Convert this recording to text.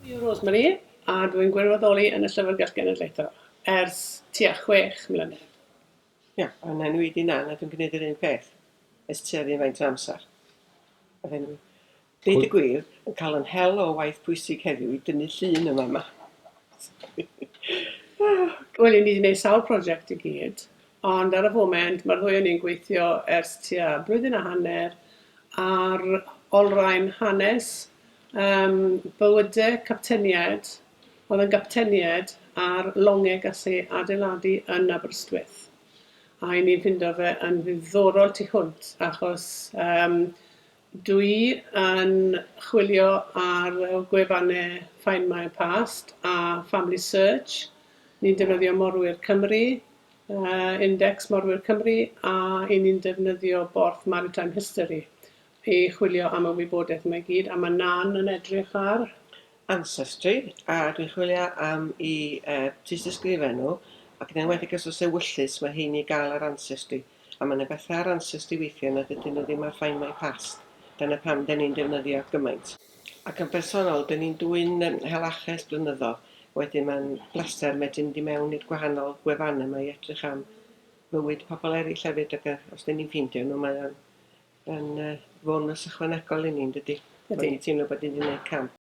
Dwi Rosemary a dwi'n gwirfoddoli yn y Llyfrgell Genedlaethol ers tua 6 mlynedd. Ia, a'n enw i 'di Nan a dwi'n gwneud yr un peth ers tua'r un faint o amser. A dyn, deud y gwir, yn cael yn hel o waith pwysig heddiw i dynnu llun yma yma. Wel, ni wedi gwneud sawl prosiect i gyd, ond ar y foment mae'r ddwy o ni'n gweithio ers tua blwyddyn a hanner ar olrhain hanes bywydau capteniaid, oedd yn gapteniaid ar longau gallu adeiladu yn Aberystwyth. A i ni'n ffindo fe yn ddiddorol tu hwnt, achos dwi yn chwilio ar gwefannau Find My Past a Family Search. Ni'n defnyddio Morwyr Cymru, Index Morwyr Cymru, a i ni'n defnyddio Borth Maritime History i chwilio am y wybodaeth yma i gyd. A mae Nan yn edrych ar Ancestry, a dwi'n chwilio am i tystysgrifen nhw, ac yn enwedig os oes ewyllys, mae hein i gael ar Ancestry. A mae yna bethau ar Ancestry weithiau nad ydyn nhw ddim ar Find My Past. Dyna pam dyn ni'n defnyddio gymaint. Ac yn bersonol, dyn ni'n dwyn hel aches blynyddoedd. Wedyn mae'n bleser medru mynd i mewn i'r gwahanol gwefannau yma i edrych am fywyd pobl eraill hefyd, ac os dyn ni'n ffeindio nhw, mae o'n yn bonus ychwanegol i ni, yn dydy? Ydi. Bod ni'n teimlo bod ni wedi gwneud camp.